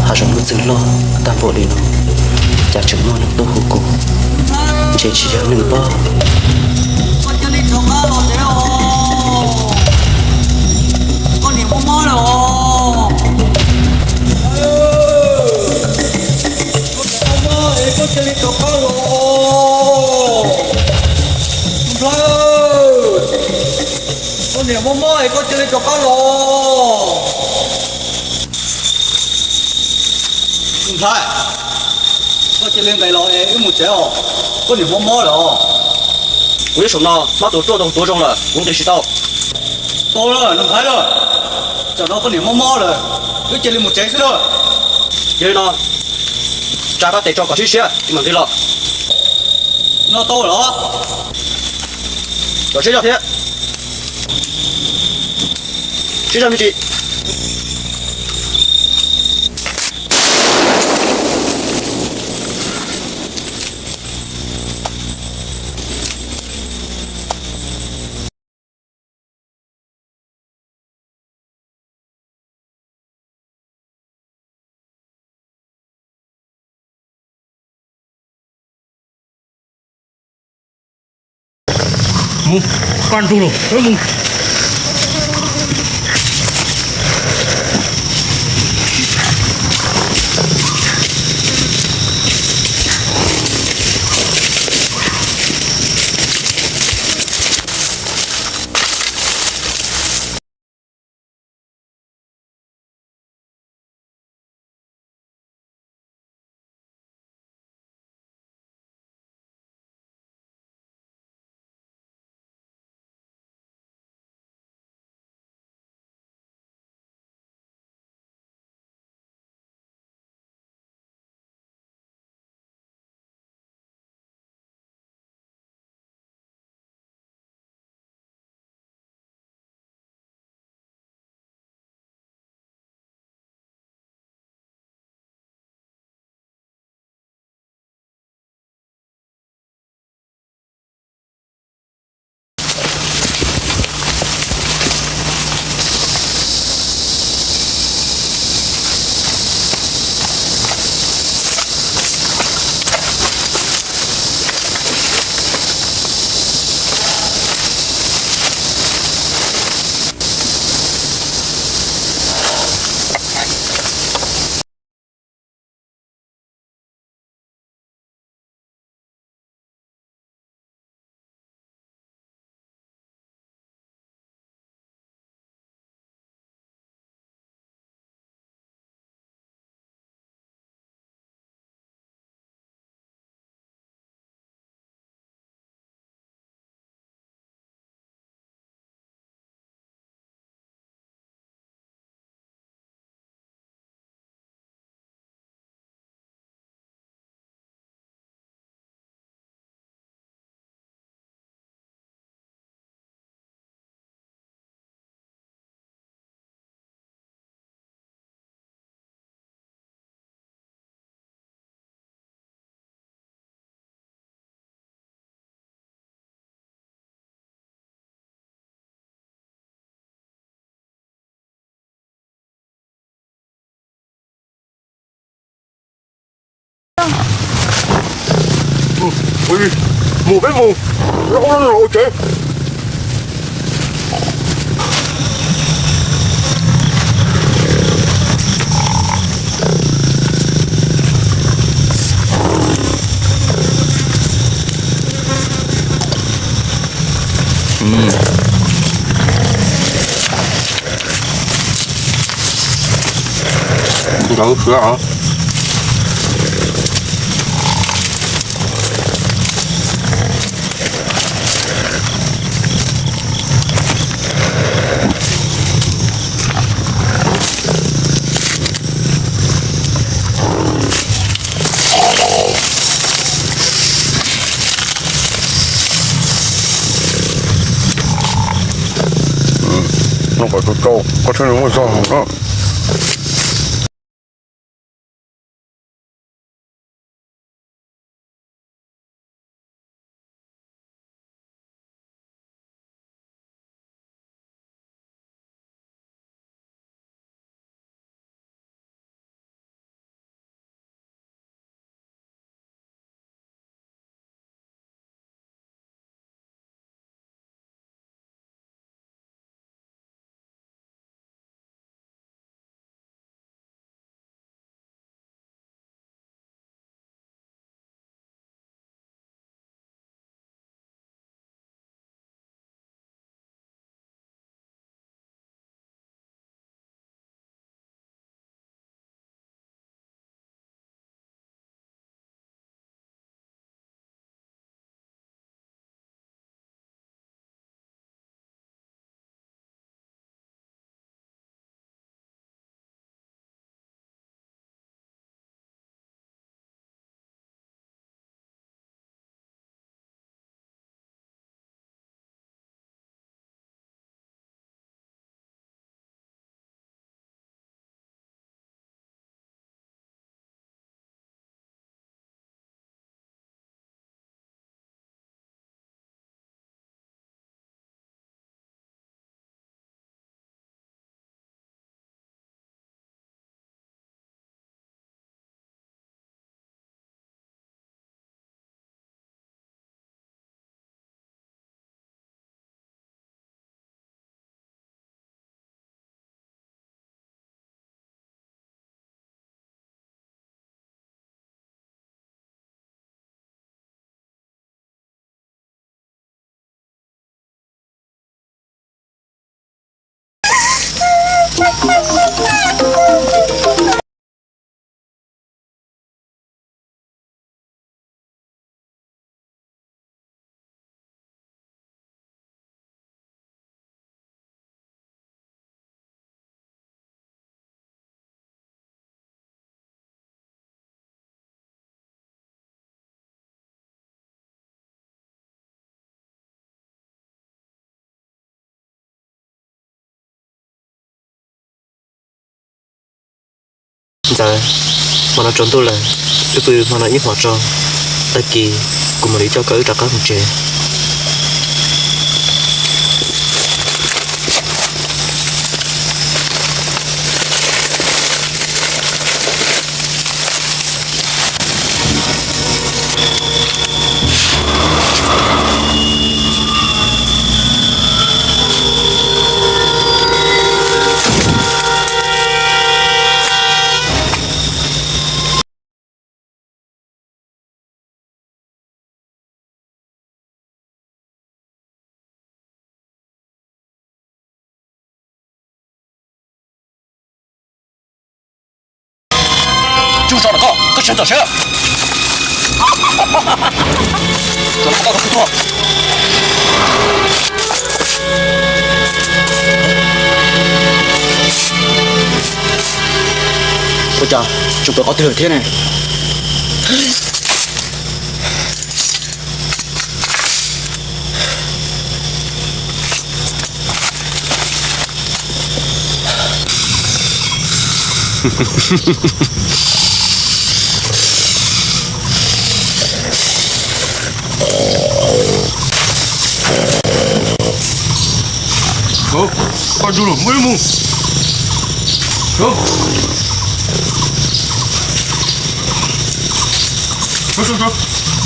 Hav zoov lub txwg loj tag npaum li no, cas tseem muaj neeg tuaj hu kuv, ntshe tsis yog neeg pob. Koj cia li rov qab los tsev os. Koj niam mob mob lawm os. Koj niam mob mob es koj cia li rov qab los. Nplhaib, koj niam mob mob es koj cia li rov qab los. Nplhaib, koj cia li nqis los es wb mus tsev os, koj niam mob mob lawm os. Kuv ib saum no mob tuav ruaj tuav zoo lawm, kuv nqis tsis tau. Tau lawm Nplhaib, tsam no koj niam mob mob lawm, wb cia li mus tsev xwb lawm. Yog li no, tsa koj tes tso kom siab siab, mam nqis los. No tau los. Kom siab zog thiab. Siab zog me ntsis. Mus, pab ntug los, peb mus. Mus peb mus, ua tsev. Ntawd sua os. Noj kom tau tau, koj thiaj li muaj zog mus na. Ntxawm, hmo no tsaus ntuj lawm, wb pw hmo no ib hmos tso, tag kis kuv mam li coj koj wb rov qab mus tsev. Tsuj zog ntawm koj, koj sawv tawm sawv. Tsuas lam koj koj tuag. Ua cas tseem pom qhov twg lawm thiab ne? Koj ntsuj lawm, muab ib mus. Sawv, sawv, sawv.